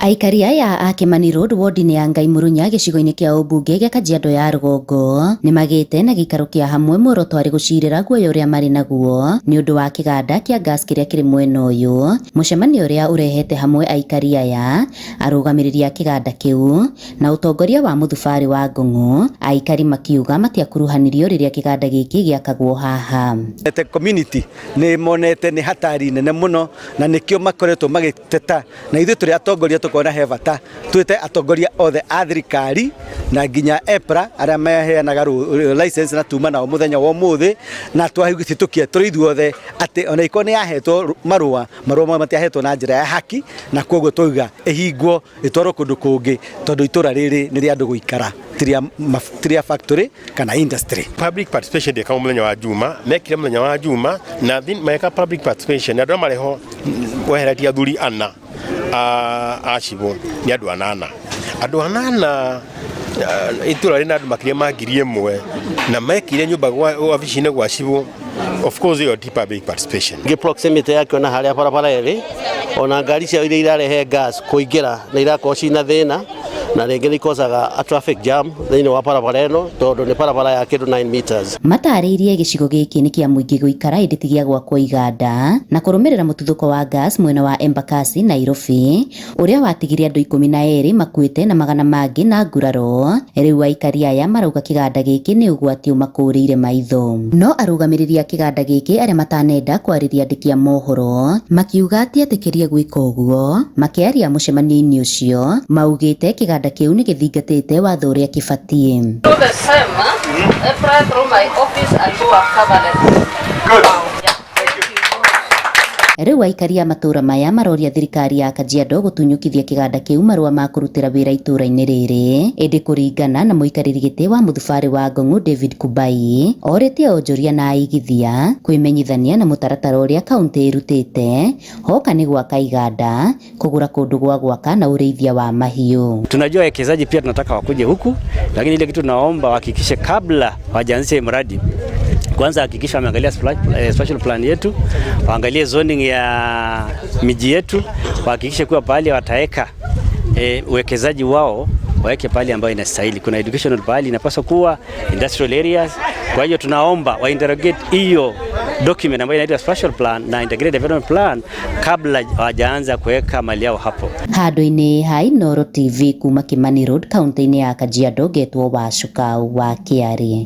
Aikari aya a Kimani Road wodi-inĩ ya Ngai Murunya gĩcigo-inĩ kĩa ũmbunge gĩa Kajiado ya rũgongo nĩmagĩte na gĩikaro kĩa hamwe muoroto arĩ gũcirĩra guoya ũrĩa marĩ naguo nĩ ũndũ wa kĩganda kĩa gas kĩrĩa kĩrĩ mwena ũyũ. Mũcemanio ũrĩa ũrehete hamwe aikari aya, arũgamĩrĩri a kĩganda kĩu na ũtongoria wa mũthubarĩ wa Ngong'o, aikari makiuga matiakuruhanirio rĩrĩa kĩganda gĩkĩ gĩakagwo haha. The community nĩ monete nĩ hatari nene mũno na nĩkĩo makoretwo magĩteta na ithuĩ tũrĩ atongoria tũkona he bata twĩte atongoria othe a thirikari na nginya EPRA arĩa maheanaga license na tuma nao mũthenya wa ũmũthĩ na twahĩtũkia tũrĩ ithuothe atĩ ona ĩkorwo nĩ yahetwo marũa marũa mau matiahetwo na njĩra ya haki na koguo twauga ĩhingwo ĩtwarwo kũndũ kũngĩ tondũ itũra rĩrĩ nĩ rĩa andũ gũikara ti rĩa factory kana industry. Public participation ndĩkagwo mũthenya wa Juma, mekire mũthenya wa Juma na meka public participation andũ arĩa marĩ ho weheretie athuri ana a cibũ nĩ andũ anana, andũ anana itũra rĩna andũ makĩria ma 1000 na mekire nyũmba wabici-inĩ gwa cibũ. Of course ĩyo ti public participation. Ngĩ proximity yake ona harĩa barabara ĩrĩ ona ngari ciao iria irarehe gas kũingĩra nĩ irakorwo ciĩna thĩna na rĩngĩ nĩ ikosaga a traffic jam thĩinĩ wa barabara ĩno tondũ nĩ barabara ya kĩndũ 9 meters. Matarĩirie gĩcigo gĩkĩ nĩ kĩa mũingĩ gũikara ĩndĩ ti gĩa gwakwo iganda na kũrũmĩrĩra mũtuthũko wa gas mwena wa Embakasi, Nairobi ũrĩa watigire andũ 12 makuĩte na magana mangĩ na nguraro. Rĩu aikari aya marauga kĩganda gĩkĩ nĩ ũgwati ũmakũrĩire maitho. No arũgamĩrĩri a kĩganda gĩkĩ arĩa matanenda kwarĩria andĩki a mohoro makiuga ti etĩkĩrie gwĩka ũguo. Makĩaria mũcemanio-inĩ ũcio maugĩte kĩganda kĩu nĩ gĩthingatĩte watho ũrĩa kĩbatiĩ. Do the same, huh? Apply through my office and do a cover letter. Good. Rĩu aikari a matũra maya maroria thirikari ya Kajiado gũtunyũkithia kĩganda kĩu marũa ma kũrutĩra wĩra itũra-inĩ rĩrĩ. Ĩndĩ kũringana na mũikarĩri gĩtĩ wa mũthubarĩ wa Ngong'u David Kubai, orĩtie onjoria na aigithia kwĩmenyithania na mũtaratara ũrĩa kauntĩ ĩrutĩte hoka nĩ gwaka iganda, kũgũra kũndũ gwa gwaka na ũrĩithia wa mahiũ. Tunajua wawekezaji pia tunataka wakuje huku, lakini ile kitu tunaomba wahakikishe kabla wajaanzisha mradi kwanza hakikisha wameangalia spatial plan yetu, waangalie zoning ya miji yetu, wahakikishe kuwa pahali wataweka uwekezaji wao waweke pahali ambayo inastahili. Kuna educational pahali inapaswa kuwa industrial areas. Kwa hiyo tunaomba wa interrogate hiyo document ambayo inaitwa spatial plan na integrated development plan kabla hawajaanza kuweka mali yao hapo. Handũ-inĩ ha Inooro TV kuma Kimani Road kaunti-inĩ ya Kajiado ngetwo Wacuka wa Kĩarĩ.